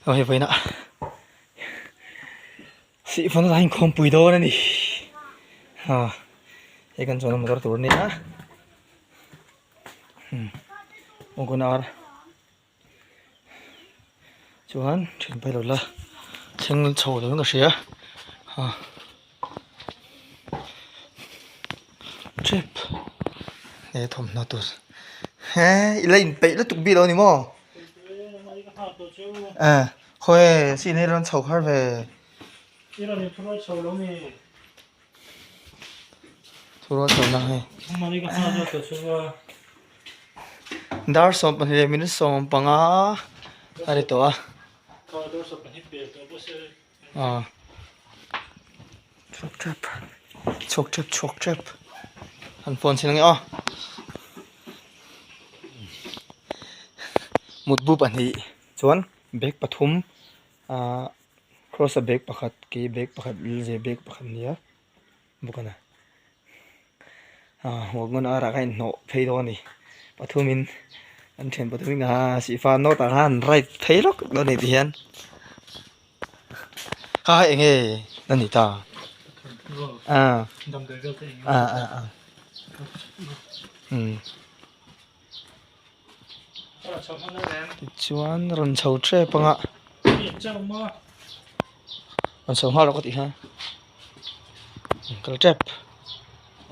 Aw hei vawiinah Sihfana lah inkhawmpui dawn a ni ha hei kan chuanna motor tur a nia Wagon R chuan thian phei lo la thleng chho lo in ka hria ha tep he thawmhnaw tur he i la inpeih lutuk bik lo a ni maw eh khawi sin hi rawn chho har ve Thurawn chho na hei dar 12 leh minute 15 a ri tawh a ah chhuak tep chhuak tep chhuak tep an phone chhin ange aw mutbu pahnih chuan bag pathum ah cross a bag pakhat ke bag pakhat lze bag pakhat a ni a bawk a ni ah wagon arah khan inhnawh phei dawn a ni pathumin an thian pathumin ah sihfa note ah khan an ride phei lawk dawn a ni tihian kha eng nge a ni ta ah ah ah ah umm tichuan rawn chho tep anga rawn chho nghal rawh ka tih kha kal tep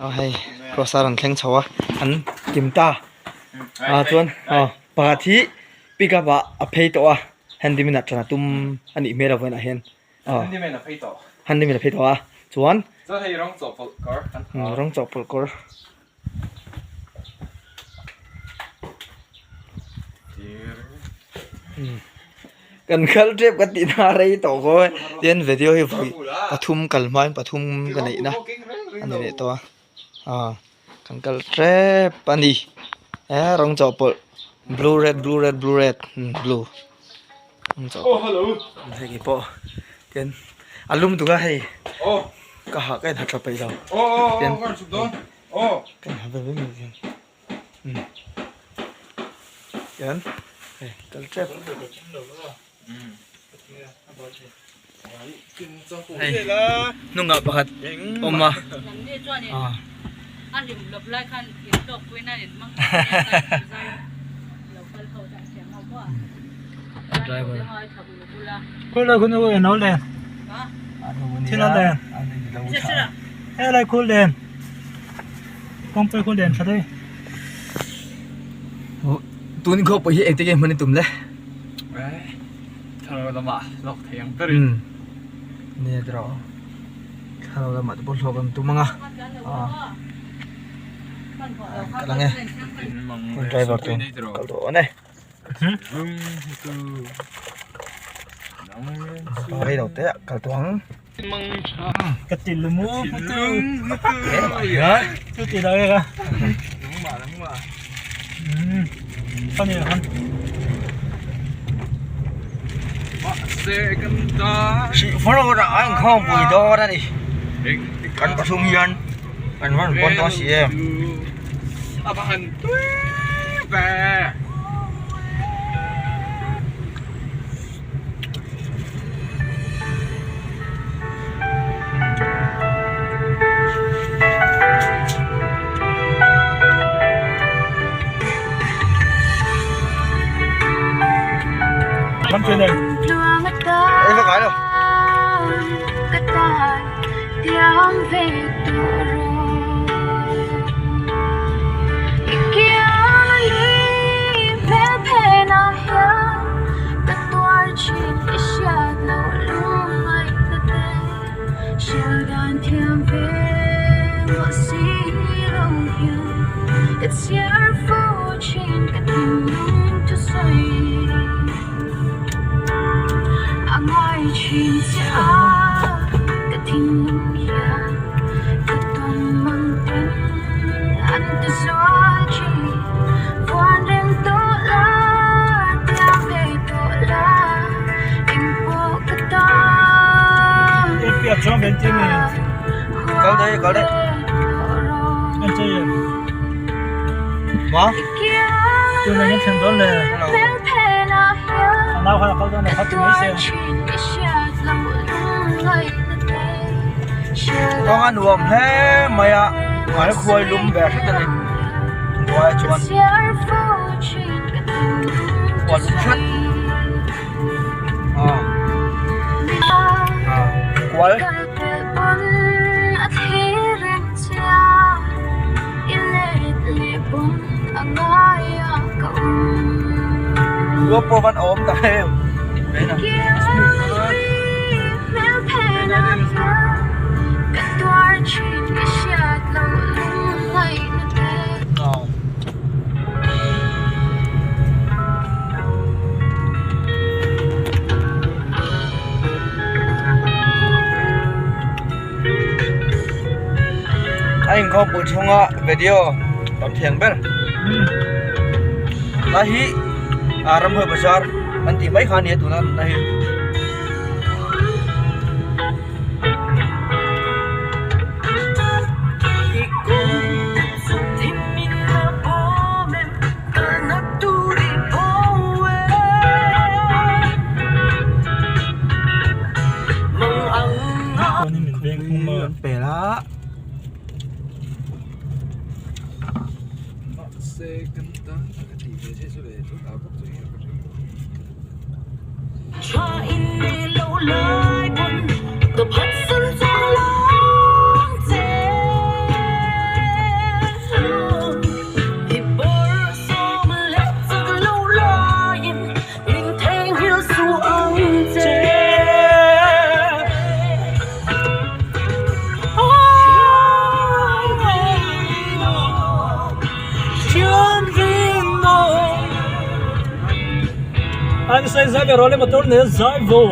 a hei cross a rawn thleng chho a an kim ta ah chuan aw pakhat hi pick up ah a phei tawh a handyman ah ṭan a tum a nih hmel a vawiinah hian aw handyman a phei tawh handyman a phei tawh a chuan chuan hei rawng chawhpawlh kawr kan ha rawng chawhpawlh kawr. Kan kal tep ka tih na rei tawh khaw e tin video hi vawi pathum kal hmain pathum ka neih na a ni leh tawh a ah kan kal tep a ni he rawng chawhpawlh blue red blue red blue red blue rawng chawhpawlh hei ki pawh tin a lum tuk a hei ka hah ka inha tha peih lo tin. Ka inha ve ve mai hian hian hei kal tep hei hnungah pakhat awm a ah driver Tun khawpui hi engtin nge hman i tum le? Thlarau lamah hlawk thei ang berin. Nia tiraw thlarau lamah te pawh hlawk an tum ang a. Kal ang e. Driver chuan kal tawh awm e. Rei lo te ah kal tawh ang. Ka ti lumu chu ti lo eka ani han Sihfar ah an khawmpui dawn a ni kan pathum hian an rawn pawn dawn si em. Ei va kai lo. Kal daih kal daih. Ma? Kawng a nuam hle mai a mahse khuai lum ve hret a ni hnuaiah chuan khuai lum hret ah ah kual. Khua pawh van awm ta em A inkhawmpui chhunga video tam thiang ber a hi ah ramhuai bazar an tih mai kha a ni a tuna na hi. An pel a. An sai zai ve rawh le motor nen zai vo.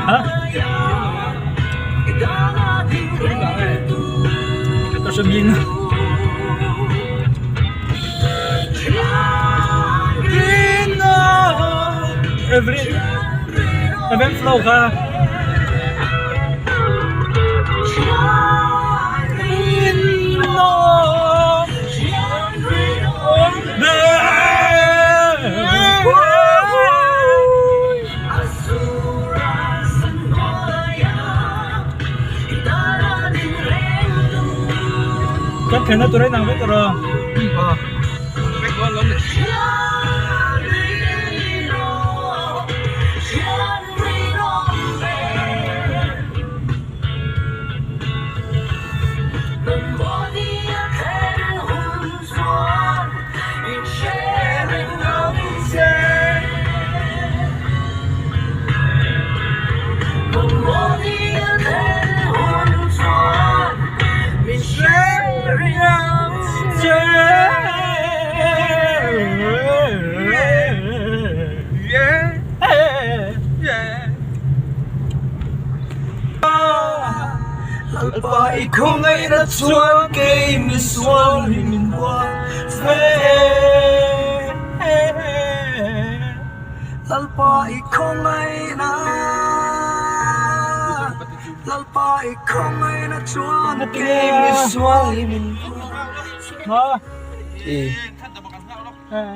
Ha? Ka hre min. Every event flow kha. Kan thlenna tur a inang vek tawh a.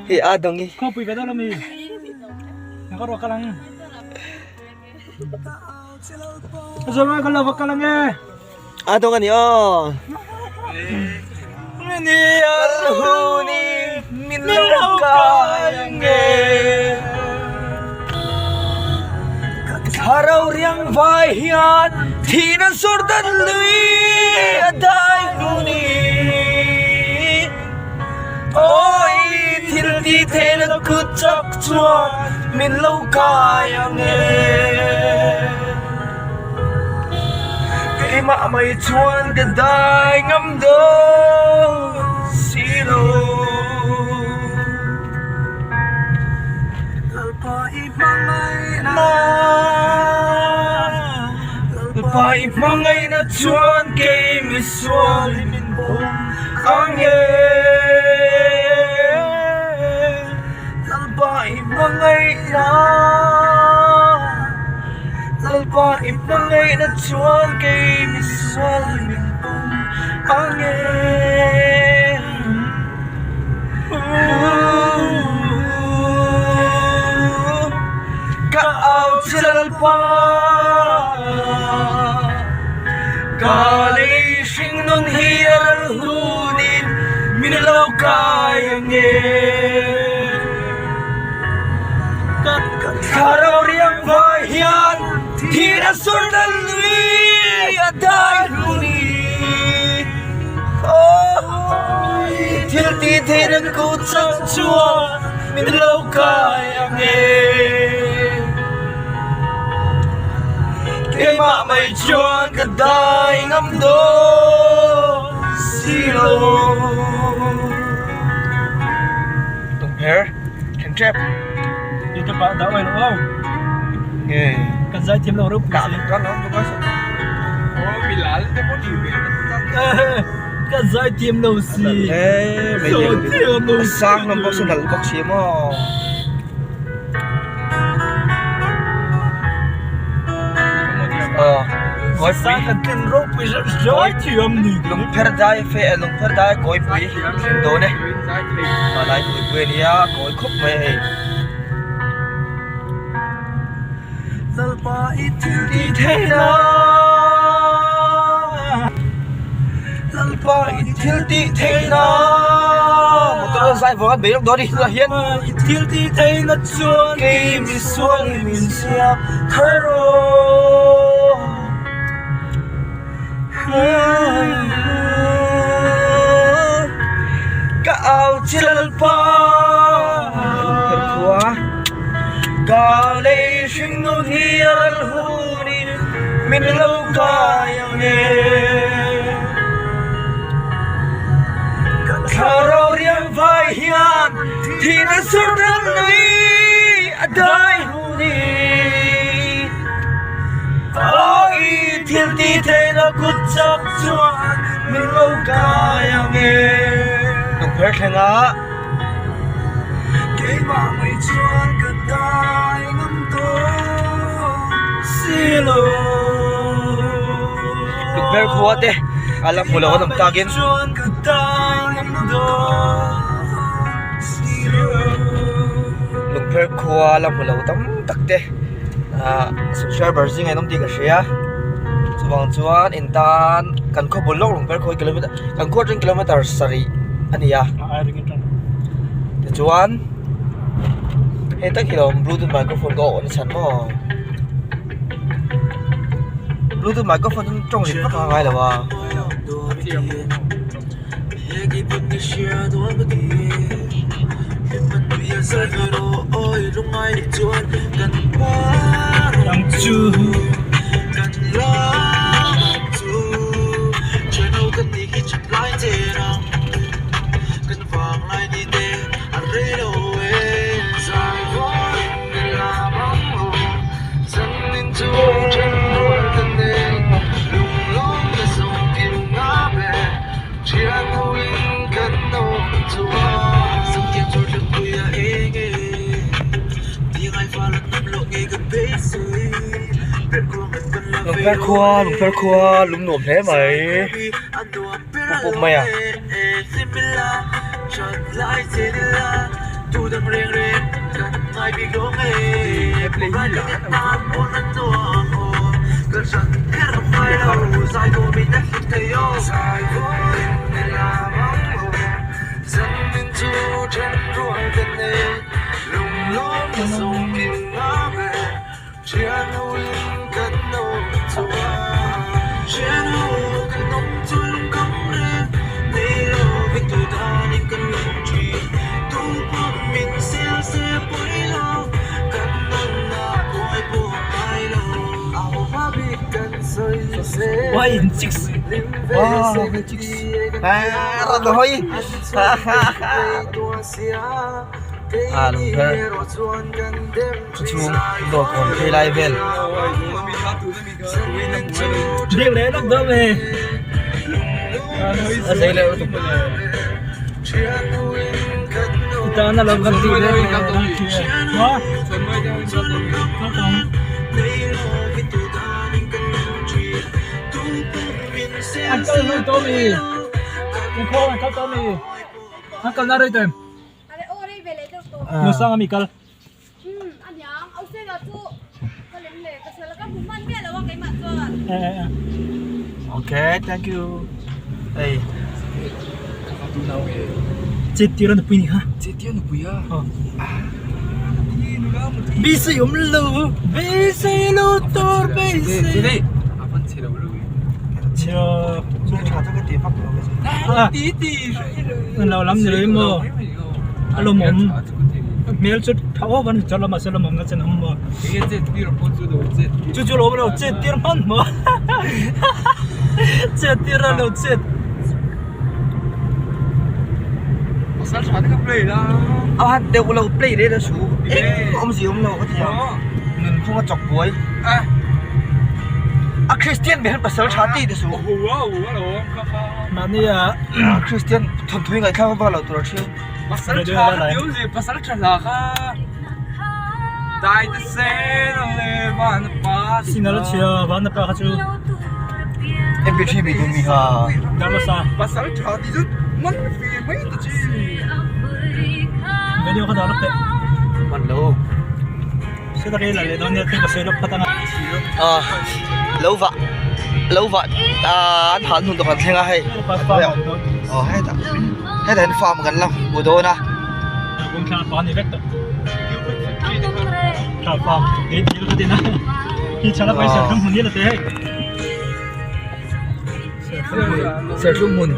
Hei a dang hi. Khawpui ve dawn ami? Ka ruah kal ang. Zawrh ka lo va kal ang e. A dawng a ni aw. Ni arhuni min lo kai ang e. Thlarau riang vai hian thihna Jordan lui a dai hnu ni. Awi thil ti theihna kut chak chuan min lo kai ang e. Keimah mai chuan ka dai ngam dawn si lo. Lalpa i hmangaihna, Lalpa i hmangaihna chuan kei misual hi min bawm ang e. Lalpa i hmangaihna, Lalpa i hmangaihna chuan kei misual hi min bawm ang e. che Lalpa Ka lei hring nun hi a ral hunin min lo kai ange Ka thlarau riang vai hian thihna sur dal lui a dai hluni Thil tih theih reng ku chang chuan min lo kai ange Keimah mai chuan ka dai ngam dawn si lo. Tumher then tep. Ti te pah dah oil aw. Nge. Kan zai thiam lo ropui si. Ka ka ka Oh milal te pawh ni ve Ka zai thiam lo si. Eh mai thiam lo si. Sang lam bawk si nal bawk si maw. Sang kan tlin ropui zai thiam ni. Lungpher dai fe lungpher dai kawipui thleng dawn e. Lai kawipui a nia kawi khawp mai hei. Lalpa i thil ti theih a Lalpa i thil ti theih a Motor a zai vang a bei lawk dawn a ni tunah hian I thil ti theih na chuan kei misual hi min siam thar rawh Ka au che Lalpa Ka lei hring nun hi a ral hunin min lo kai ang e. Ka thlarau riang vai hian thihna sur ram nui a dai hunin. Aw i thil ti thei lo kut chak chuan min lo kai ang e. Lungpher thlengah. Keimah mai chuan ka dai ngam tawh si lo. Lungpher khua te a la hmu lo an awm takin. Chuan ka dai ngam tawh si lo. Lungpher khua la hmu lo tam tak te ah subscriber zingah in awm tih ka hria chuvang chuan in tan kan khaw bul lawk lungpher khua hi kilometer kan khua atang kilometer sarih a ni a tichuan hei tak hi lo bluetooth microphone ka awh na chhan maw bluetooth microphone chu tawng rit vak a ngai lo a. Lungpher khua lungpher khua lung nuam hle mai pup pup mai a. Ah lungpher chhung dawr kawn phei lai vel. Biak leh lawk dawn e. A zei leh lutuk. Tana lo kan ti leh ma. An kal hnu to mi. An khaw an kal to mi. An kal na rei tem. Nusang ami kal. Okay, thank you. Hey. Chet tir a nupui ni kha. Chet tir a nupui a. Beisei awm lo. Beisei lo tur beisei. A van chhe lo lo. Chhe. Chu tha chu ka ti vak lo. Ti ti. Lo lam ni lo emaw. A lawmawm. Hmel chu tha awk a ni chuan lamah sawn lawmawm na chen a awm maw. Chu chu lo lo chet tir hman maw chet tir a lo chet. A han deuh lo play leh la su eng awmzia awm lo ka ti a nunphung a chawk buai a Christian ber hian pasal tha ti te su Mahni a Christian thawnthu hi ngaihthlak vak lo tur a hriat. Pasal tha ka ti awm pasal tha hla kha dai te sen ang le van pa Signal a chhia van pa kha chu MP3 mi tu mi kha Darlasa pasal tha ti chu man ve mai ta chi Video kha dah lawk teh man lo Sir a la leh dawn nia thil ka sawi lawk phawt anga ah lo vah lo vah ah an hal hnun dawhkan thleng a hei aw hetah hetah hian farm kan la hmu dawn a serthlum hmun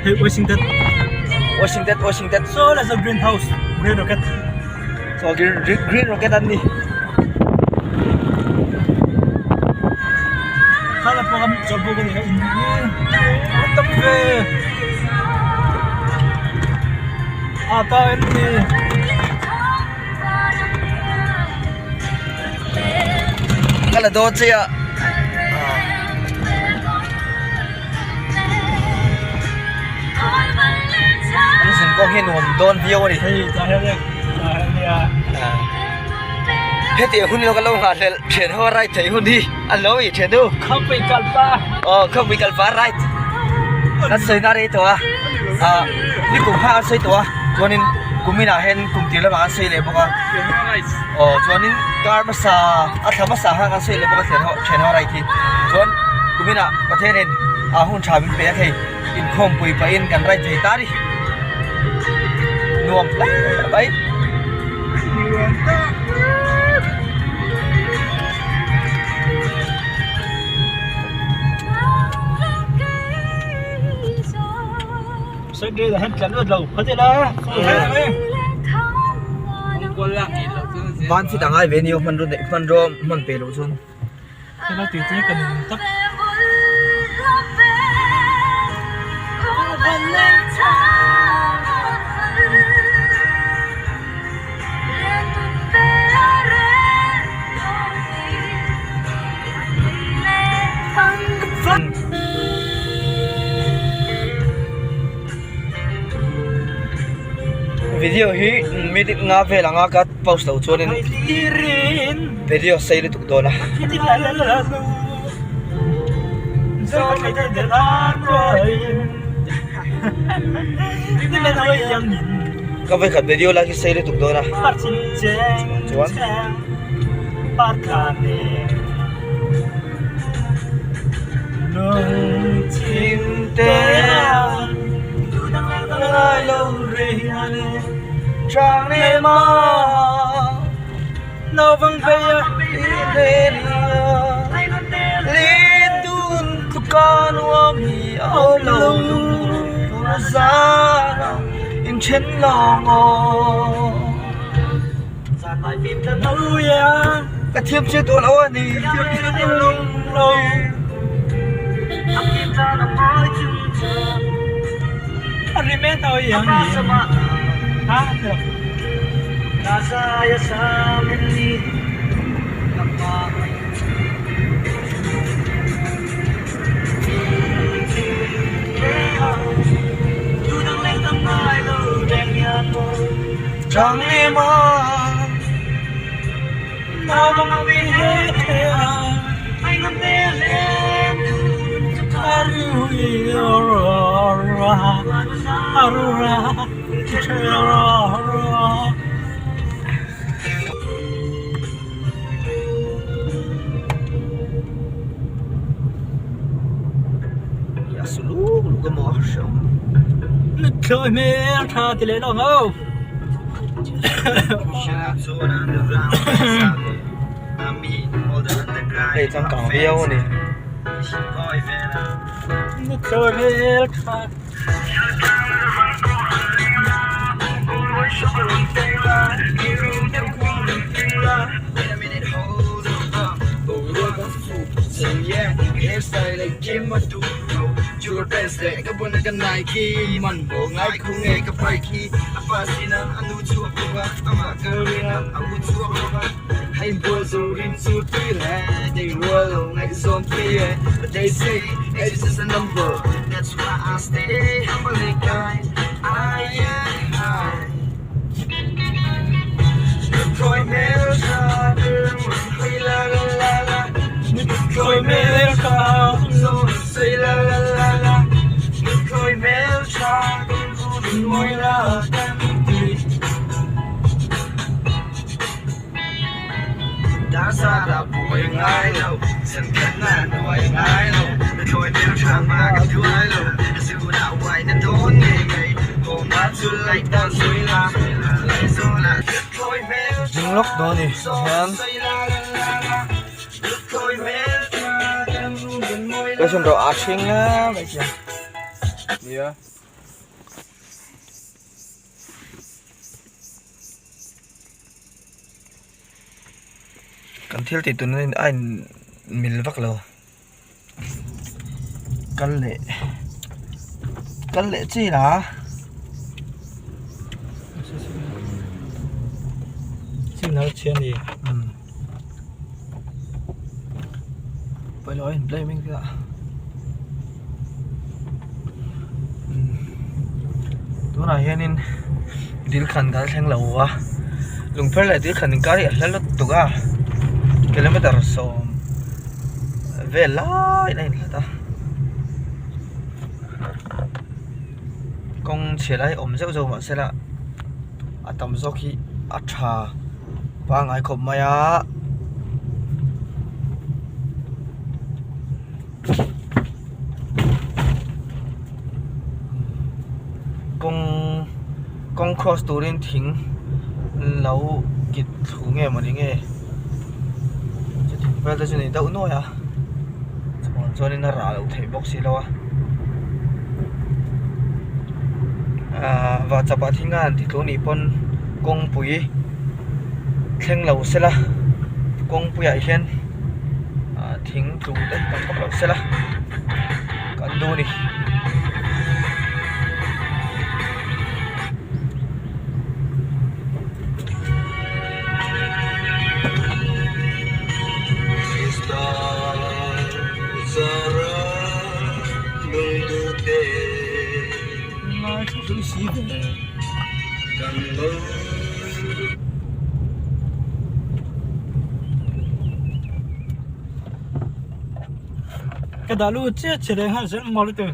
Hei Washington Washington Washington So that's a greenhouse green rocket So green green rocket an ni Khala pawh kan chawlhbuk a ni a in an tam ve a ta en ni. Ka la dawn che a. An zin kawng hi nuam dawn viau a ni. Hei tah hian e tah hian nia. Hetiang hun hi ka lo nghahhlelh thian ho a ride theih hun hi an lo i thian u. Khawpui kal pa. Aw khawpui kal pa ride. Kan sawi na rei tawh a. Ah nikum kha an sawi tawh a chuanin kuminah hian kum tir lamah an sawi leh bawk a. Aw chuanin kar hmasa a thla hmasa khan kan sawi leh bawk a thian ho thian ho ride hi chuan kuminah Pathianin ah hun tha min pe a thei inkhawmpui pahin kan ride thei ta a ni nuam hle mai. Van fit a ngai ve ni aw hmanraw neih hmanraw hman pe loh chuan. Video hi minute nga vel anga ka pause loh chuanin video sei lutuk dawn a. Ka vawikhat video lai hi sei lutuk dawn a chuan. Ka thiam che tawh lo a ni Nuthlawi hmel tha ti leh lo ang aw. Hei changkang viau a ni. Nuthlawi hmel tha. Ding lawk dawn a ni tihian station rawh a hring a mai sia nia. Kan thil tih tuna a in mil vak lo kal leh kal leh chin a. Signal chhia a ni. Pawilo a in play mek a tunah hianin dil khan kan thleng lo a lungpher leh dil khan inkar hi a hla lutuk a kilometer sawm vel laiin a inhlat a kawng chhia lai awm zeuh zeuh mahse la a tam zawk hi a tha. Pangai khawp mai a. Kawng kawng cross turin thing lo kit thlu nge mawni nge chu thing vel te chu ni deuh nuai a chuan chuanin a rah loh theih bawk si lo a ahh vahchapah thing a han ti tlu anih pawn kawngpui thleng lo sela kawngpuiah hian ah thing tlu te tam vak lo sela kan duh a ni. Ka dah lut chiah chiah leh nghal zel maw lutuk.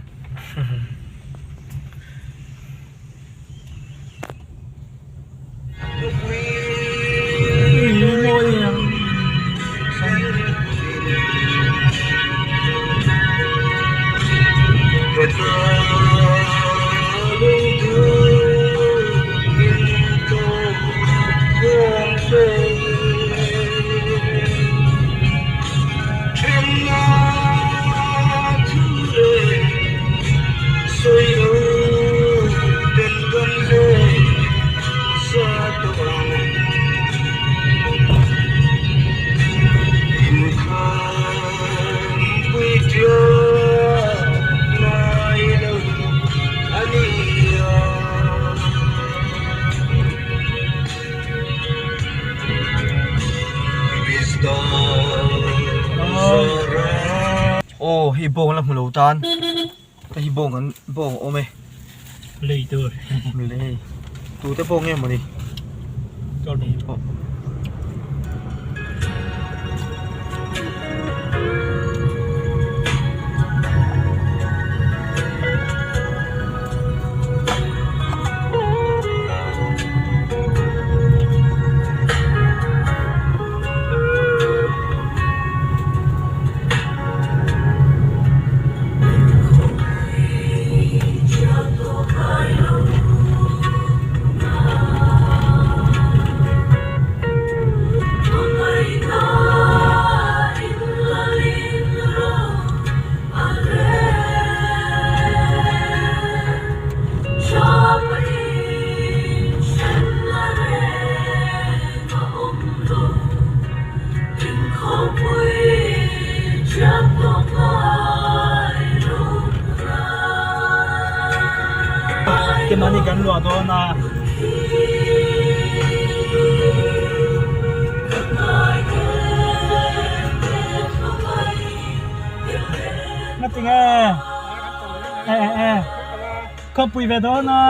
Aw hei bawng la hmu lo tan hei hi bawng an bawng a awm e lei tur lei tute pawh nge mawni Keimahni kan luah dawn a. Ngatinge e e khawpui ve dawn a.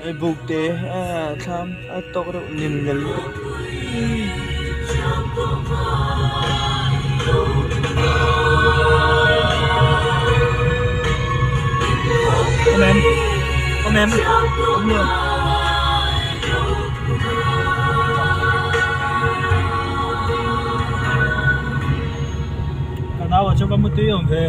Hei buk te thlam a tawk reuh nim nel lutuk. Awm em? Awm em? Awm lo. Ka nau ah chuan ka mutui awm ve.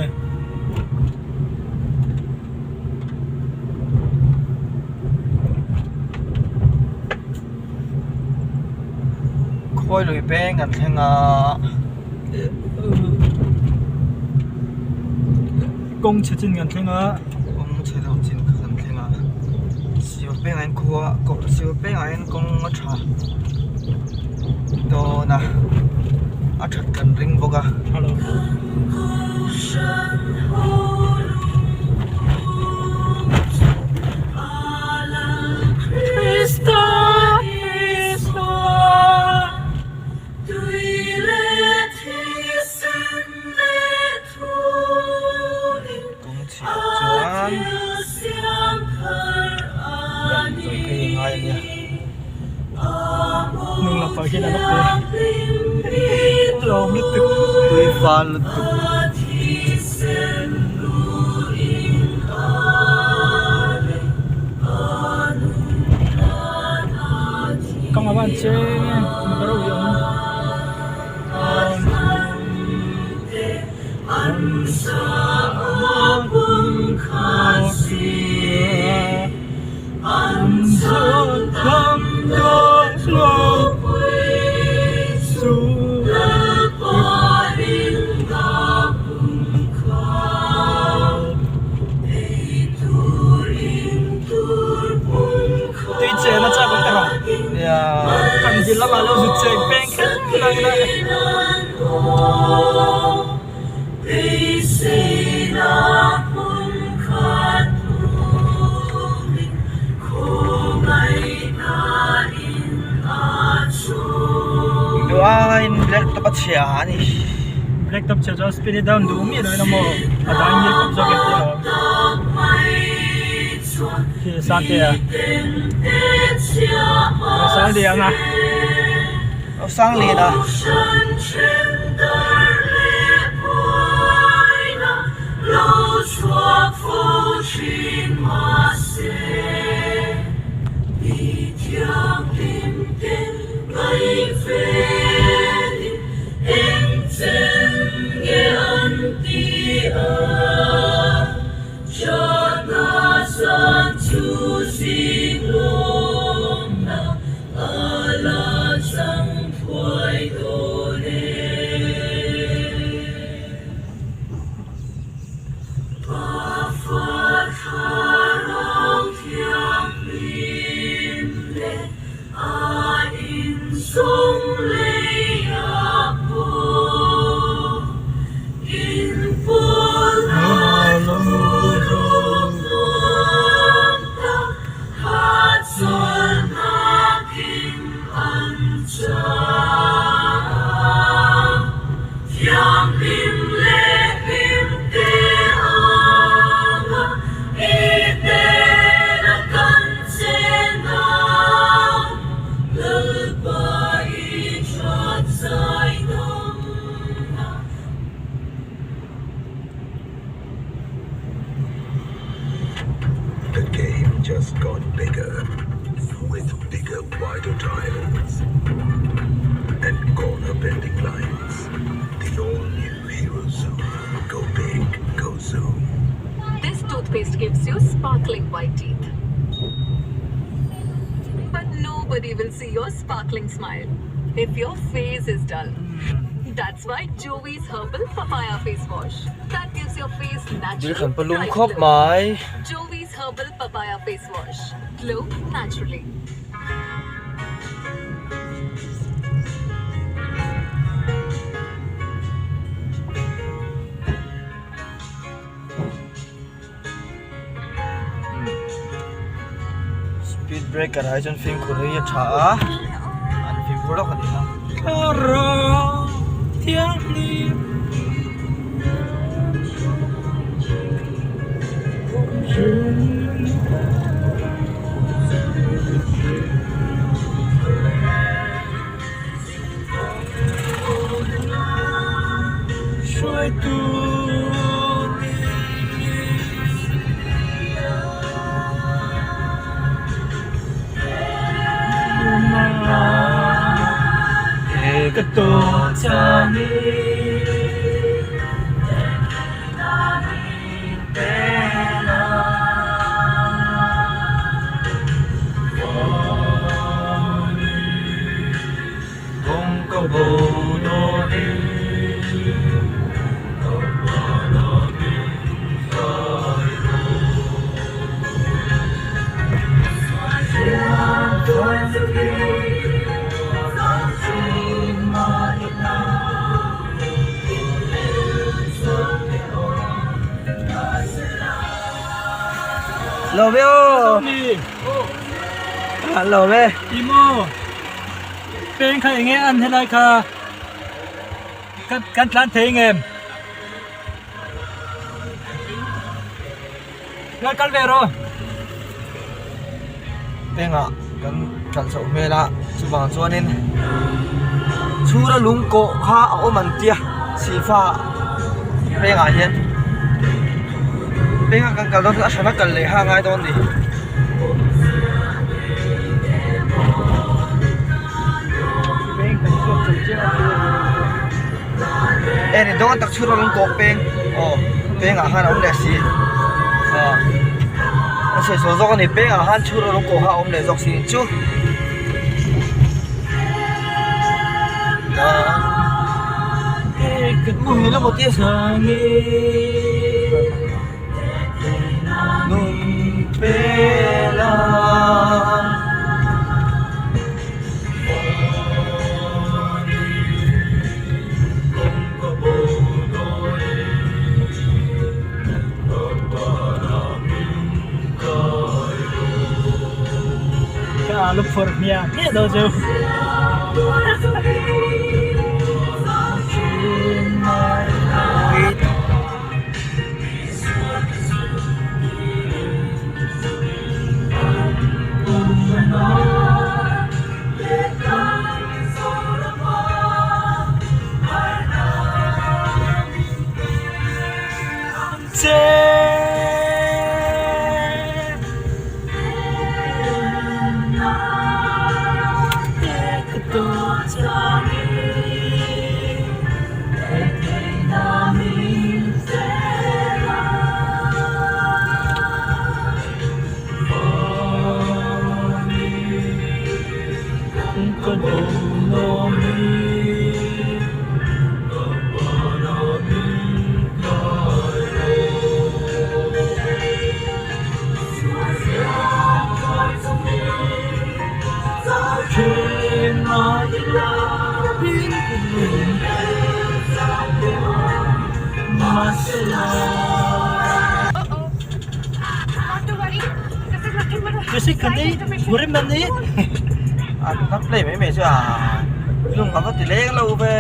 Khawi lui peng kan thleng a. Kawng chhe chin kan thleng a. Kawng chhe deuh chin kan thleng a. Siva pengah hian khua siva pengah hian kawng a tha dawn a a that kan ring bawk a. Kawng chhiah chuan damdawi phei a ngai a nia. Hnung lam pah khian a la pe tlawm lutuk. Tui fal lutuk. Kawng a van cheng e motor a ui awm. Tui chen a chak awm ta rawh. Kan dil lamah lo zut cheng peng kher ang ila. Duain black top a chhia a ni. Black top chhia chuan speed hi down duh miah lo in a maw a dang ngil khawp zawk em tih lo. Khi Sangtea Sangliana. Aw Sangliana. The game just got bigger with bigger, wider dials and corner bending lines. The all-new Hero Zoom. Go big, go Zoom. This toothpaste gives you sparkling white teeth. But nobody will see your sparkling smile if your face is dull. That's why Jovi's Herbal Papaya Face Wash. That gives your face Dil natural khan palum bright khawp glow. mai. Jovi's Herbal Papaya Face Wash. Glow naturally. Speed breaker ah hi chuan fimkhur hi a tha a, an fimkhur lawk a ni a. Lo ve aw Lo ve Peng kha enge an helai kha kan tlan thei ngem Kal kal ve rawh Pengah kan kal chhoh hmel a chuvang chuanin chhura lung kawh kha a awm an tia sihfa pengah hian pengah kan kal dawn chuan a hrana kal leh kha a ngai dawn a ni. E ni dawn tak chhun rawn kawk peng aw peng ah khan a awm leh si aw a sawi sawi zawk a ni peng ah khan chhun rawn kawh kha a awm leh zawk si chu muhil emaw tih Nun pela. Ka lu phur hmiah hmiah do chu. An play mai mai chu a lung a va ti leng lo ve.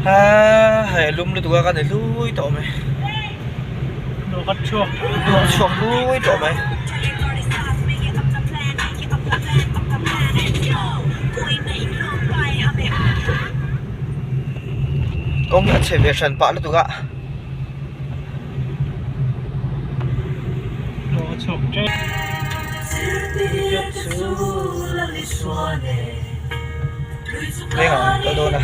Ha hei lum lutuk a ka ni hlui tawh mai. Luak chhuak hlui tawh mai. Kawng hi a chhe ve hran pah lutuk a. Veng ang kal dawn a.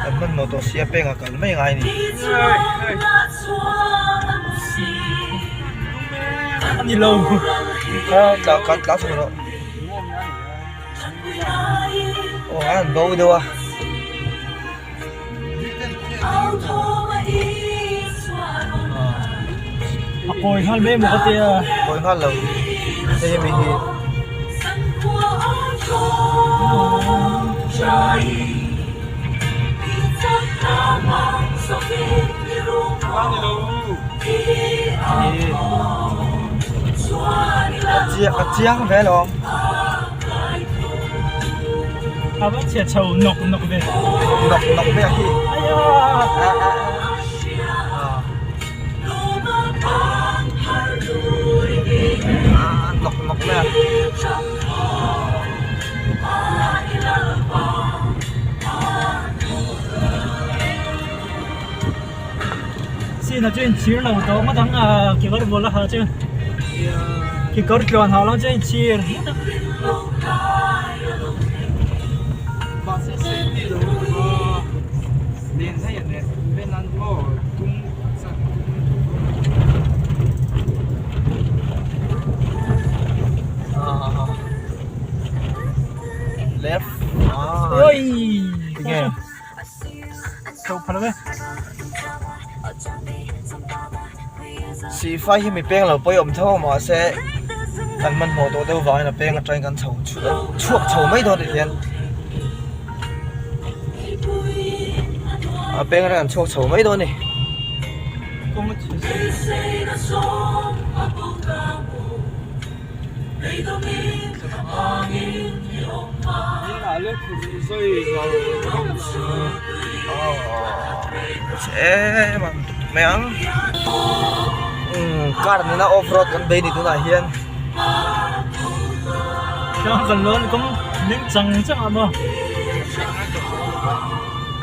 Kan hmanhmawh tawh sia peng a kal mai ngai a ni. Ani lo. Kha tla kan tla chho rawh. Aw an bo deuh a. A kawi nghal mai maw ka tia. Kawi nghal lo. Hei hemi hi. A chiang ve alawm. A va chhe chho nawk nawk ve. Nawk nawk ve a khi. Nawk nawk ve a. Sina chu inchhir lo tawh ngawt ang a kekawr bul a ha chu kekawr tluan ha lo chu inchhir ngawt ang. Left. Oi! Tinge. Sihfai hi mi peng lo pawh hi awm tho a mahse kan hmanhmawh tawh deuh vangin a peng atangin kan chho chhuak chho mai dawn a hian a peng atangin kan chhuak chho mai dawn a ni. Mai ang car nena off road kan bei ni tunah hian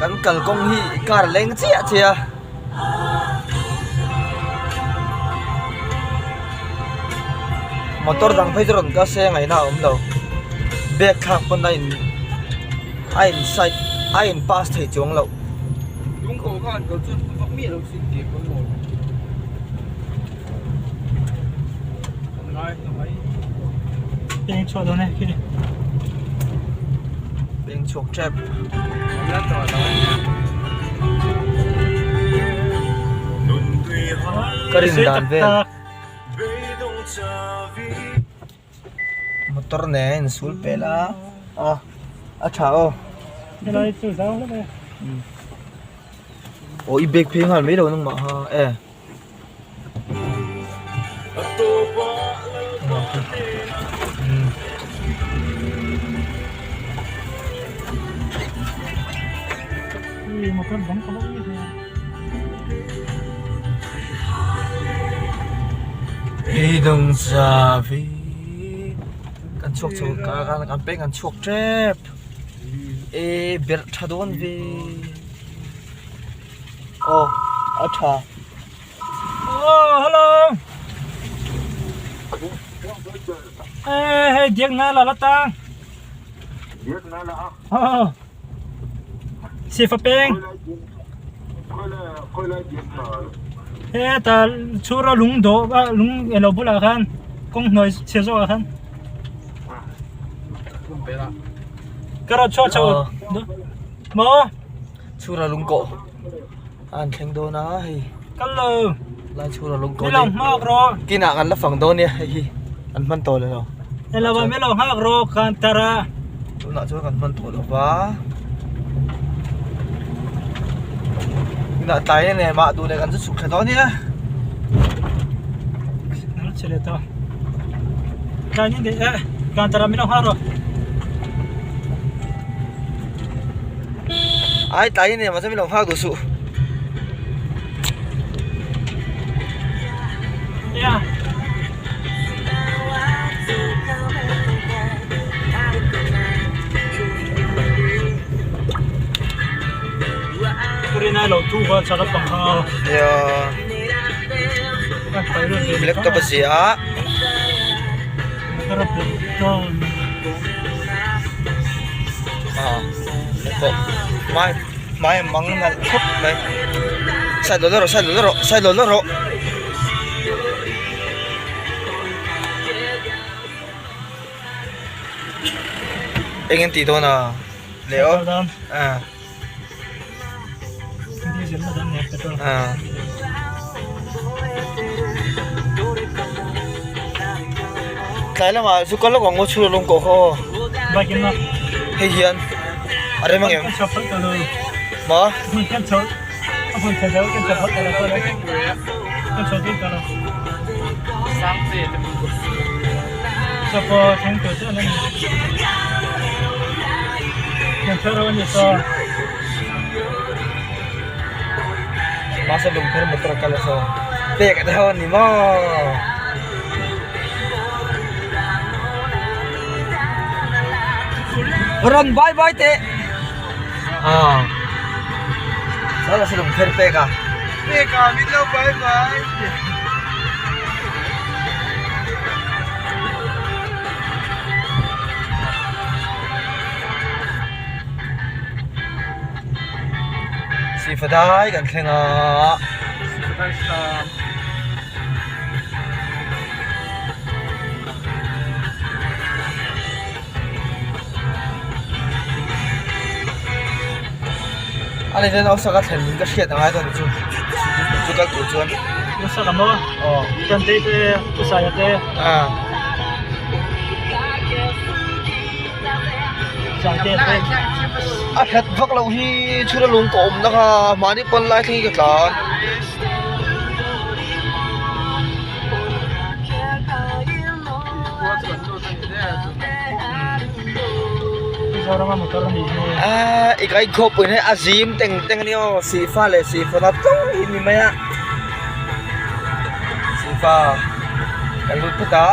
kan kalkawng hi car leng chiah chiah a. Motor dang phei chu rawn kal se ngaihna a awm lo bag thlak pawn a in a in side a in pass thei chuang loh. Peng chhuak tep. Ka rin dan vel. Motor nen sul pel a a a tha aw. Aw i bag phei nghal mai lo nangmah ha e. Kan chhuak chho kan peng kan chhuak tep e berh tha dawn ve. Aw a tha. Aw hello. Ê hei diak na la la tang. Diak na la a. Aw. Sifa peng. Khoi lai diak na. He ta chhura lung do lung elo bulah khan kawng hnuai chhe zawk ah khan. Ka rawn chhuak chho. Maw. Chhura lungkawh a an thleng dawn a hei. Kal lo. Lai chhura lungkawh Mi lo nghak rawh. Kinah kan la fang dawn nia hei hi an hman tawh lo. Hello mi lo nghak rawh kan tar a. Tunah chuan kan hman tawh lo va. Tunah tlai nen mah duh leh kan chu chhuk thla dawn nia. Chhe leh tawh. Tlai ni leh eh kan tar a mi lo nghak rawh. Ai tlai ni mahse mi lo nghak duh suh. Yeah. Rina lo thu kha chala pangha. Yeah. Black top a zia a. Mai mai mang nalh khawp mai side lo la rawh side lo la rawh side lo la rawh eng an tih dawn a leh aw ah. Ah. Tlai lamah chu kal lawk ang aw chhur alawm kawh kha aw. Bike in a. Hei hian a rem ang em? Kan chho phawt ta lo. Ma? Hmun kan chho a hmun chho kan chho phawt ta lo kan chho ding ta lo. Chapo thleng tur chu an ni. Kan chho ro a ni saw. Masa lungpher motor a kal a saw. Pek a te ho a ni maw? Rawn bye bye teh. Ah. Saw la lungpher pek a. Pek a min lo bye bye. Sifadai kan thleng a. Sifadai star. Ani hian Osaka thlen in ka hriat angai dawn chu chu kal tur chuan. Osaka maw? Aw. Tante te, Usaya te. Ah. A hlat vak loh hi chhura lung ka awm na kha mahni pawn lai thleng hi ka tlan. Aaa i kai khawpui hi a zim teng teng a ni aw sihfa leh sihfa na tlawng hi ni mai a sihfa kan lut phawt a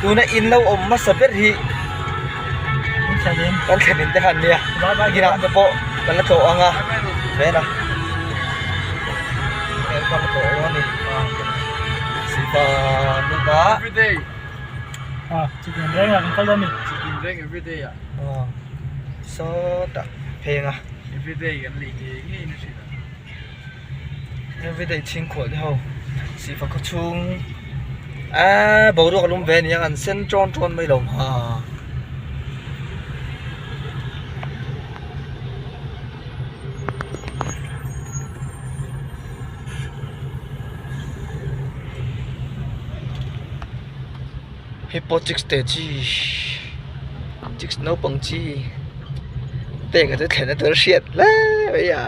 tuna in lo awm hmasa ber hi kan thlen in te kha an nia inah te pawh kan la tlawh ang a ven a kan la tlawh ang a ni sihfa an lut a. Sawtah pheng a everyday chhingkhual te ho sihfa khaw chhung eee boruak a lum ve aniang an sen tawn tawn mai lo ha. Hei pawh chicks te chi chicks naupang chi pek a chu thlen a tur a hriat hle mai a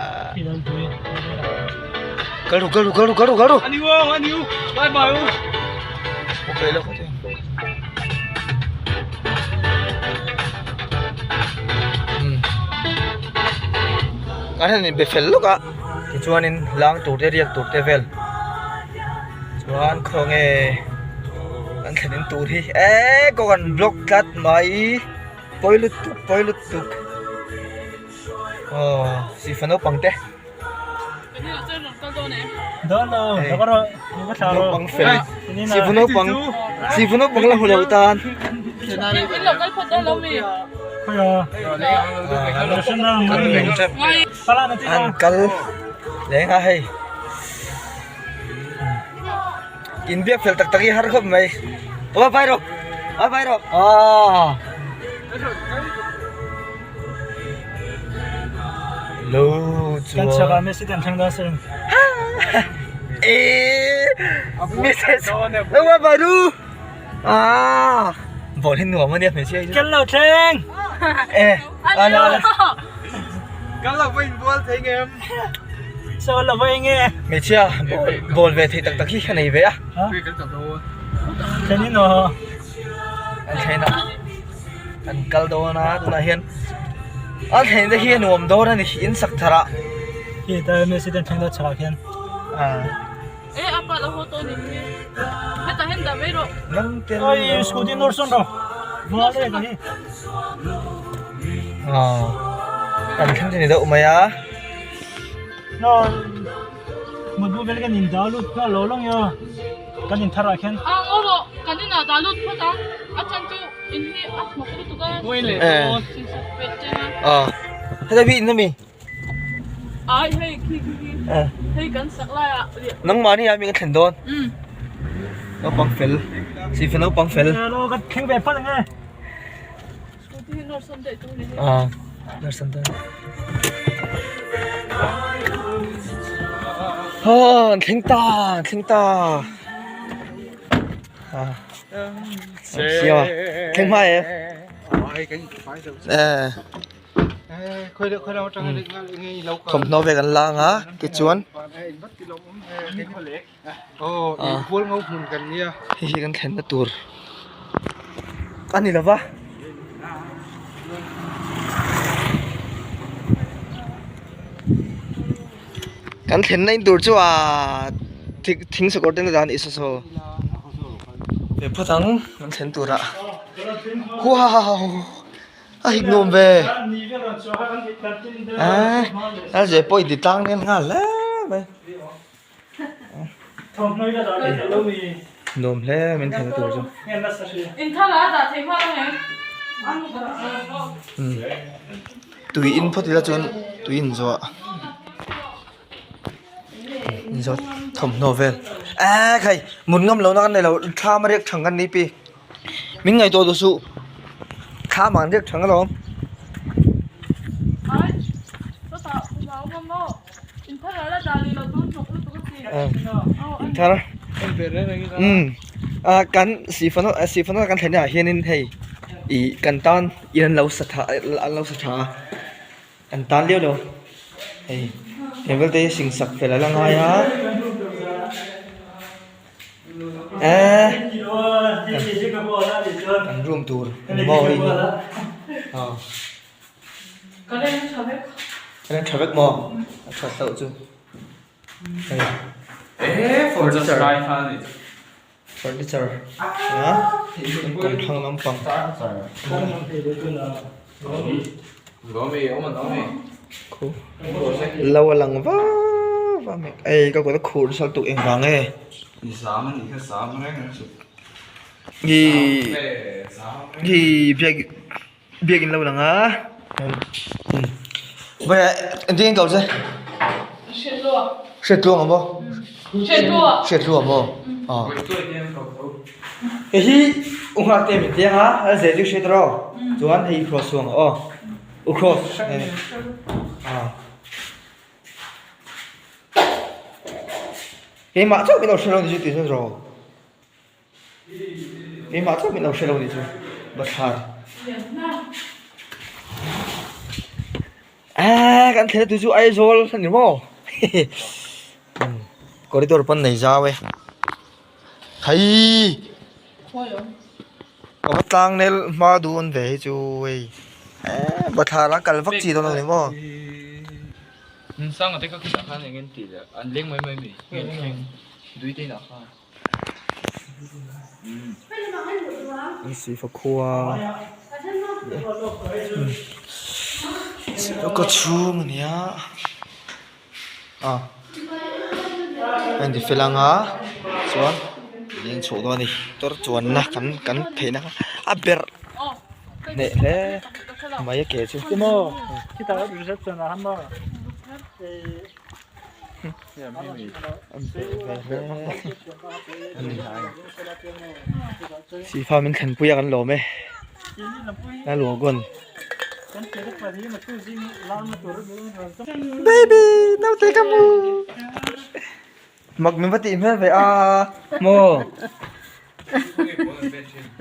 kal ru kal ru kal ru kal ru kal ru an han inbe fel lawk a tichuanin lang tur te riak tur te vel chuan khawnge an thlen in tur hi eee kawng an block tlat mai pawi lutuk pawi lutuk aw sihfa naupang te naupang fel sihfa naupang sihfa naupang la hmu lo tan an kal leng a hei. In biak fel tak tak hi har khawp mai aw vai rawh aw vai rawh aw lo chuan kan chhak ah messi te an thleng dawn sin eh messi lo va vai ru ah ball hi nuam ania hmeichhia hi chu kan lo thleng eh ala ala kan lo va inbual thei ngem Saw lo va eng e. Hmeichhia ball ve thei tak tak hi ka nei ve a. Thlen in aw. An thlen a. An kal dawn a tunah hian an thlen te hi a nuam dawn a ni in sak thar ah. Hi ta mi si den thleng dawn chhak ah khian. E apa lo haw tawh ni hi. Heta hian dah mai rawh. Nang tel. Oi scooty nawr sawn rawh. Mual e ka hi. Aw kan thleng chu ni deuh mai a. No mutbu vel kan in dah lut nghal lo lawng io kan in thar ah khian. A ngaw rawh kan in ah dah lut phawt ang a chan chu in hi a hnawk lutuk a. Sinsak pet chen a. Aw heta hi in ami. Ai hei khi khi khi hei kan sak lai ah. Nangmahni ah mi kan thlen dawn. Naupang fel sihfa naupang fel. Hello ka thleng ve phawt ang e. Ah nawr sawn dawn. Aw an thleng ta an thleng ta. Siam a thleng hma e thawmhnaw vel kan la ang a tichuan hei hi kan thlenna tur a ni lova. Kan thlenna in tur chu aa thing sakawr te na dan a ni saw saw ve phawt ang kan thlen turah huahahahaw a hik nuam ve eee a ze pawh in ti tlang nel nghal hle mai nuam hle min thlenna tur chu. Tui in phawt ila chuan tui in zawh in zawh thawmhnaw vel eee khai mut ngam lohna kan nei lo thlam a riak thang kan ni pi min ngaihtuah duh suh thlam ah an riak thang alawm. Inthar umm ah kan sihfan sihfan kan thlen ah hianin hei ih kan tan in an lo sa tha an lo sa tha a an tan lio lo hei table te hi sing sak fel a la ngai a eee kan room tur a ni maw hei hi aw. Ka len tha vek. Ka len tha vek maw? A that loh chu. Hei. Furniture. Furniture. A kawmthlang lampang. Khu. Lo a lang va va mai. Ei ka kut a khur nasa lutuk engvang nge? Hi hi biak. Biakinn lo lang a Vawiah engtin nge kal che? Hriatluang. Hriatluang ang maw? Hriatluang. Hriatluang maw? Aw. Hei hi u nghak te min tiang a, a zeh chu hriat rawh. Chuan hei cross suang aw. U cross. Aw. Keimah chauh min lo hre lo ni chu ti chuan rawh. Keimah chauh min lo hre lo nih chu bathlar eee kan thlen na tur chu Aizawl a ni maw corridor pawn nei zau e hei ka va tlang nel hma dawn ve hi chu hei eee bathlar a kal vak chi dawn a ni maw. Sifa khua sifa kaw chhung a ni a ah a inti fel ang a chuan leng chhuah dawn a ni motor chuanna kan kan theihna kha a berh hneh hle mai a ke chu. Sihfa min thlenpui a kan lawm e a luagun baby naute ka mu mak min va tih hmel ve a maw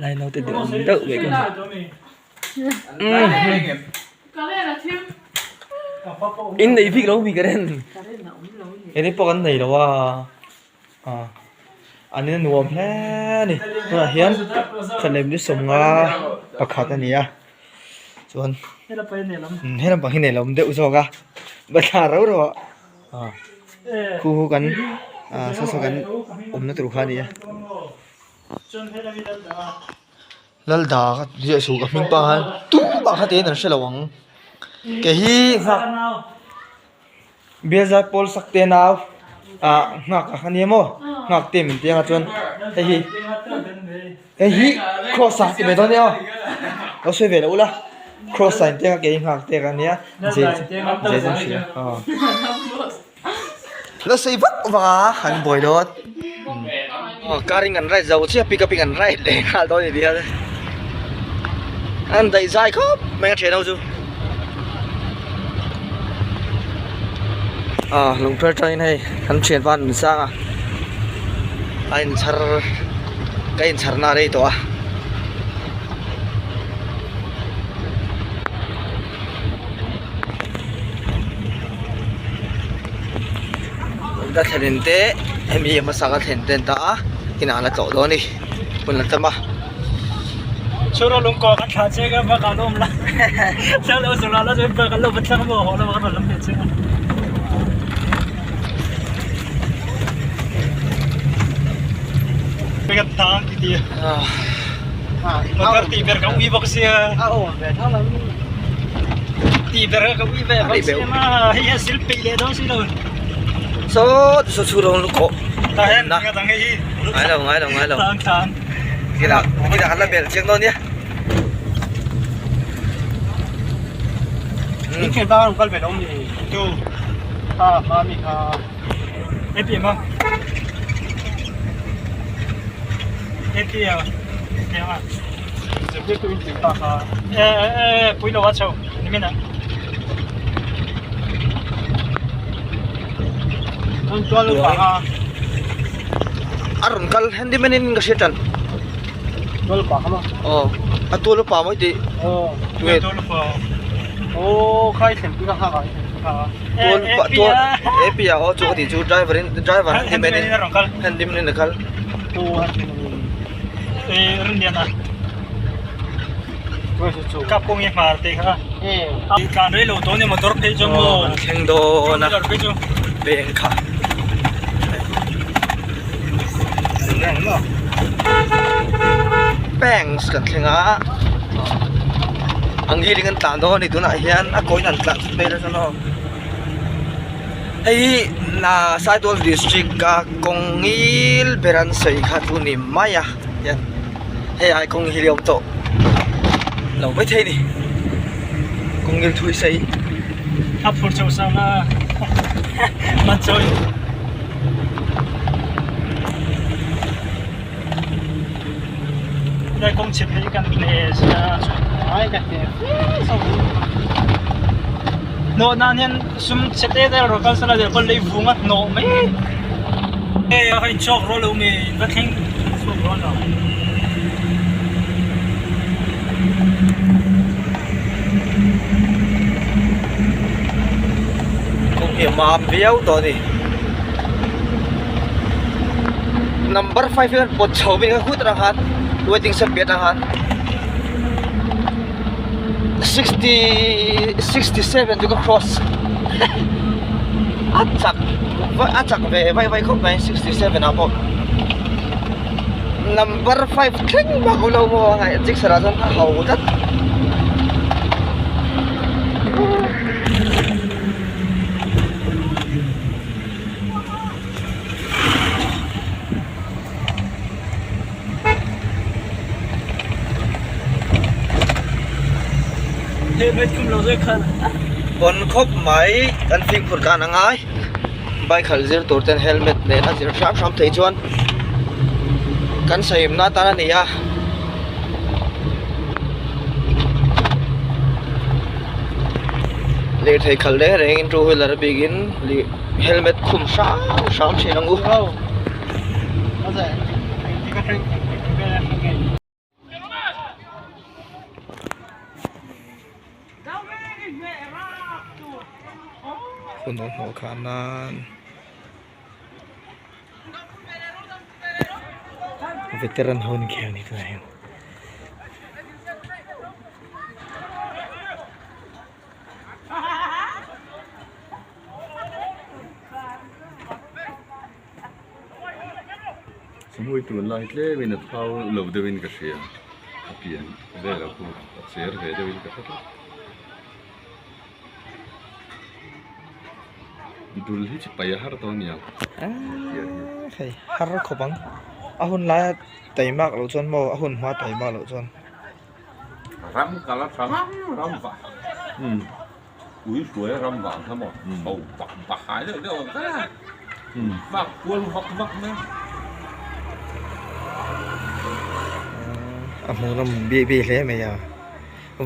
lai naute duh awm deuh ve ka hmu. In nei bik lo mi ka ren eng pawh kan nei lo a ah an in a nuam hle a ni tunah hian thlalem ni sawmnga pakhat a ni a chuan he lampang hi nelawm deuh zawk a bathlar rau rau ah ah khu khu kan ah saw saw kan awmna tur kha a ni a. Lalda ka ziah suh ka hming pah khan tumah kha tiin an hre lo ang ke hi nghak bialzai pawl sak te nau ah nghak a ania maw nghak te min ti anga chuan hei hi hei hi cross a ti mai dawn nia aw lo sawi ve loh ula cross a in tia kei nghak te ka nia je je chu an hria aw la sawi vak vak a an buai dawn. Aw car in kan ride zo chiah pick up in kan ride leh nghal dawn a ni hian an daih zai khawp mai a thian ho chu ah lungphel atangin hei kan thianpa an insang a a inchhar. Ka inchharna a rei tawh a. Ka thlenin te hemi hmasa ka thlen ten ta a inah la tlawh dawn a ni hun la tam a. Chhura lungkaw kan thlah che ka bak ah la awm la thlang lo zawrh ah la chuan bak an lo va thlang maw haw lamah ka rawn lam leh che a. Motor tih ber ka ui bawk sia tih ber ka ui ve bawk sia ma hei hian sil peih leh dawn si lo saw saw chhur rawng lu kawh tah hian nga dang hei hi ngai lo ngai lo ngai lo tlang tlang kila kila kan la bel chiang dawn nia In thian pa kal ve lo mi tu ha ma mi kha APM a APM APM a zirtir tu in thian pa kha e e pui lo a chho ni min a an tual lo pa kha a rawn kal handyman in ka hria tan tual pa kha ma aw a tual pa mawi tih aw tual pa aw khai thlen pi ka ha ka tual pa tual AP ah aw chu ka tih chu driver in driver handyman in handyman in a kal tu handyman in e rinlian a kap kawng hi hmar te kha tlan rei lo tawh ni motor phei chu maw kan thleng dawn a peng kha banks kan thleng a ang hiling an tlan dawn a ni tunah hian a kawiin an tlan vel a chuan aw hei hi Saitual district a kawng ngil ber an sawi kha chu ni mai a hian hei ai kawng hi a awm tawh lo maithei a ni kawng ngil thui sei. A phur chho sang a man chawi. Lai kawng chhip hi kan hle sia ai ka hle fe so hnawh nan hian sum chhe te te rawh kal sala der pawn lei vung a hnawh mai e a in chawk rual lo nge in va thleng chhuak rual lo Kawng hi a mam viau tawh a ni. Number 5 hian pawt chho min kha khut atang khan waiting shed piah atang khan 60 67 chu ka cross a chak a chak ve vai vai khawp mai 67 ah pawh number 5 thleng bak lo maw a jigsaw ah chuan a ho tlat. Pawn khawp mai kan fimkhur dan a ngai bike khalh zir tur ten helmet nen a zir hram hram theih chuan kan sahimna atan a ni a. Lirthei khalh reng rengin two wheeler a bikin helmet khum hram hram thin ang u. Hun awm hnawh khan nan veteran ho an inkhel ni tunah hian. Chumui tunlai tlemin a thau lo deuhin ka hria a pian vel a khu a cher ve deuhin ka hre tlat dul hi chu paih a har tawh aniang hei har khawp ang a hun laia taimak loh chuan maw a hun hma taimak loh chuan. Ram kal a tha ram ram vah ui hruai a ram vang kha maw chho bak bak hai deuh deuh ang kha vak kual vak vak mai a hmuh nawm bih bih hle mai a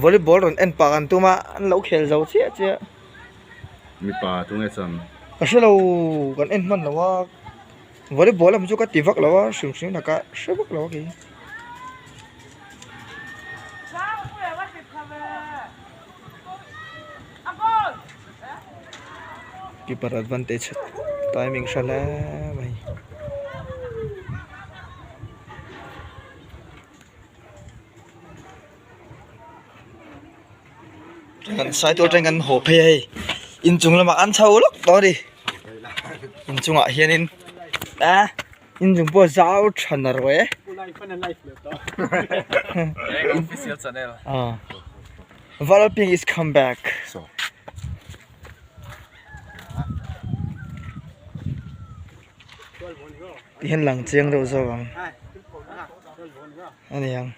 volleyball rawn en pah an tum a an lo khel zo chiah chiah mipa tunge chuan ka hrelo kan en hman lo a. Volleyball lam chu ka ti vak lo a hrim hrim laka hre vak lo a kei. Keeper advantage timing hre hle mai. Kan sai tur atangin kan haw phei a hei inchung lamah an chho lawk tawh a ni inchungah hianin a inchung pawh zau tha na rawh e Valping is come back. Ti hian lang chiang deuh zawk ang a ni ang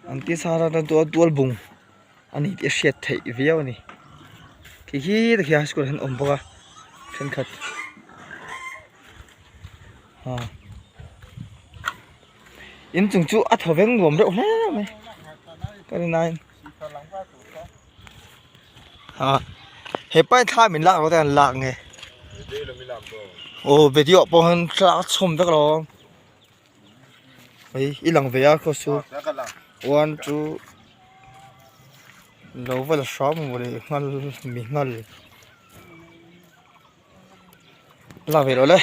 an tisa atan chuan tual bung a ni tih a hriat theih viau a ni ti hi ti khian high school ah hian awm bawk a thenkhat ah inchung chu a thaw veng nuam reuh hle mai ka rin aiin. Ah hepa hi thla min lak lo te an lak nge aw video ah pawh hian thla a chhawm vek lo hei i lang ve a khaw chu one two lo va la hram mawle nghal mi nghal la ve lo le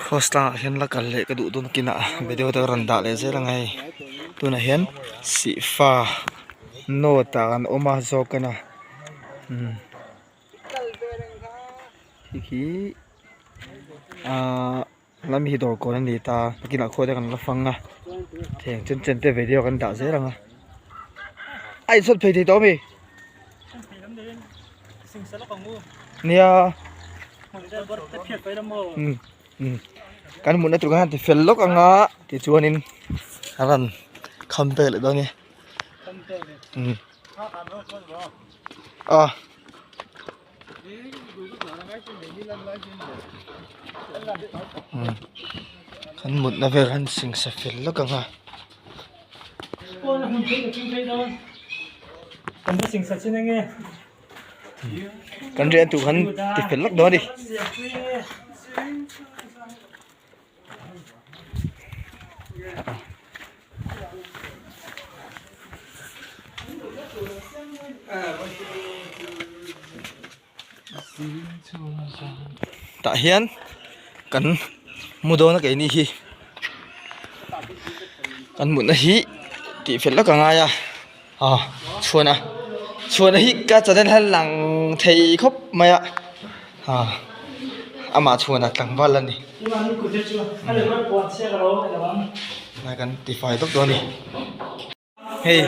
cross tlangah hian la kal leh ka duh dawn kinah video te ka rawn dah leh zel ang hei tunah hian sihfa note ah an awm a zawk a umm hei hi ahh lam hi dawr kawn a ni ta nakinah khaw te kan la fang a theng chen chen te video kan dah zel ang a a insawn phei thei tawh ami nia umm umm kan mutna tur khan a ti fel lawk ang a tichuanin a rawn kham vel leh dawn a ni umm a. Kan mutna vel han singsa fel lawk ang a. Kan riah tur khan ti fel lawk dawn a ni. Tah hian kan mu dawn a keini hi kan mutna hi tih fel lawk a ngai a ah chhuana chhuana hi ka channel hian lang thei khawp mai a ah amah chhuana tlangval a ni nai kan tifai dawk dawn a ni hei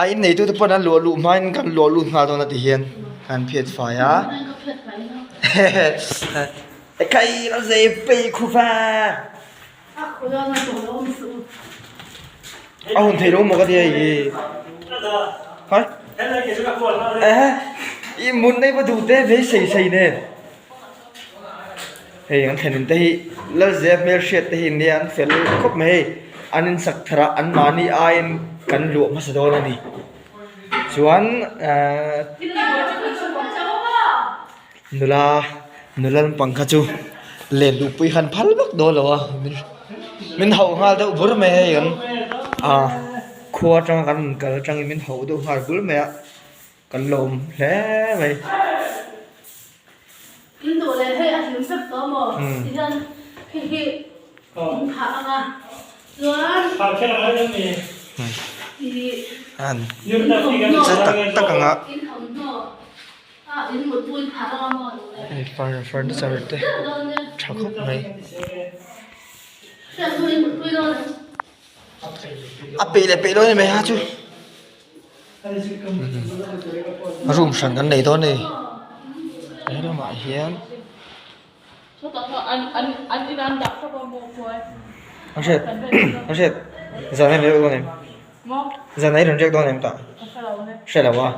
a innei tute pawn an luah luh hmain kan luah lut nghal dawn a ti hian kan phiat fai a ekhai lo zei pei khuva. A hun thei lo maw ka ti hei hi. Hai. Eh, i mun nei va duh te vei sei sei nen. Hei an thlenin te hi Lalzia hmel hriat te hi nia an fel khawp mai hei. An in sak thar a an mahni aiin kan luah hmasa dawn a ni. Chuan eh Nula nula lampang kha chu len duhpui khan phal vak dawn lo a min hauh nghal deuh bur mai hei kan ah khua atanga kan rawn kal atangin min hauh deuh nghal bur mai a kan lawm hle mai. An che tak tak ang a. Hei furniture te tha khawp mai a peih leh peih lo a ni mai ha chu room hran kan nei dawn a ni he lamah hian a hriat a hriat zan a ni dawn em. Zan a i rawn riak dawn em tah? Hre lo a.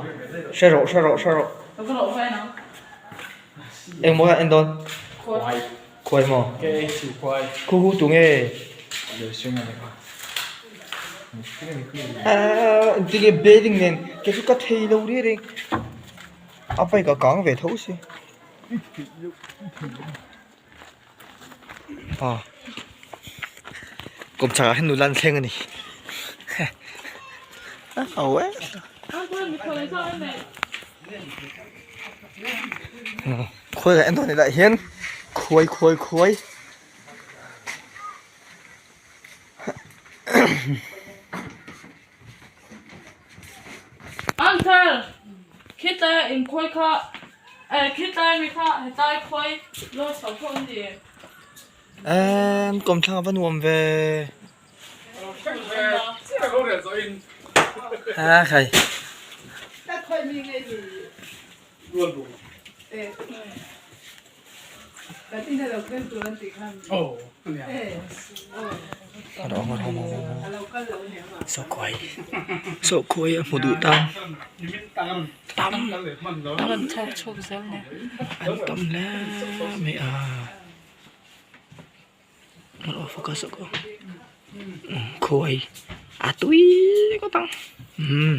Hre rawh, hre rawh, hre rawh. Engmaw hian en dawn? Khuai maw? Khu hu tu nge? Engtin nge baling nen kei chu ka thei lo reng reng a bike a kang ve tho si aw kawmchhak ah hian nula an thleng a ni a ho e khawi ah en dawn ila hian khuai khuai khuai. Uncle, khitlai in khawi kha eh khitlai mi kha hetlai khawi law chho pawh an ni. Emm kawmthlang a va nuam ve. A khai. Sawhkhuai sawhkhuai a hmu duh tan tam an tam hle mai a focus khuai a tui ngawt ang umm.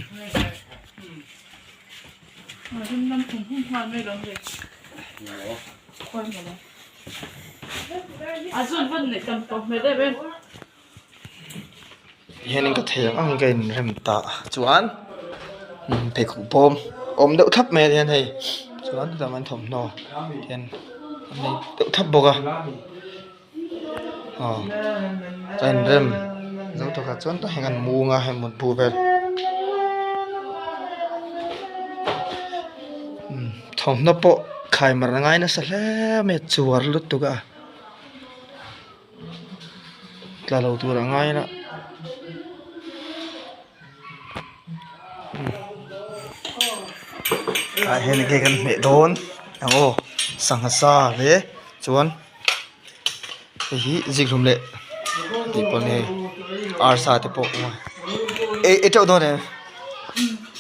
Hianin ka thei ang ang ka inrem ta chuan pheikhawk bawm awm deuh thlap mai a hian hei chuan chutah an thawmhnaw hian an nei deuh thlap bawk a aw ka inrem zo takah chuan tah hian an mung a hei mutbu vel thawmhnaw pawh khai mar a ngai nasa hle mai a chuar lutuk a. Tla lo tur a ngai la ah hian enge kan hmeh dawn ang aw sangha sa leh chuan hei hi zikhlum leh tih pawh ni arsa te pawh awm a ei ei teuh dawn em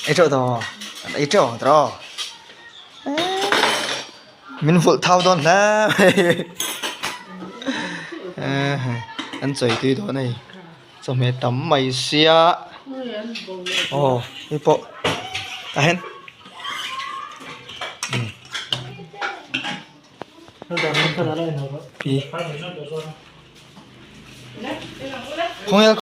ei teuh dawn an ei teuh ang tiraw Min vulh thau dawn hle mai an chawi tui dawn a ni chawhmeh tam mai sia aw hei pawh tah hian ih khawnge.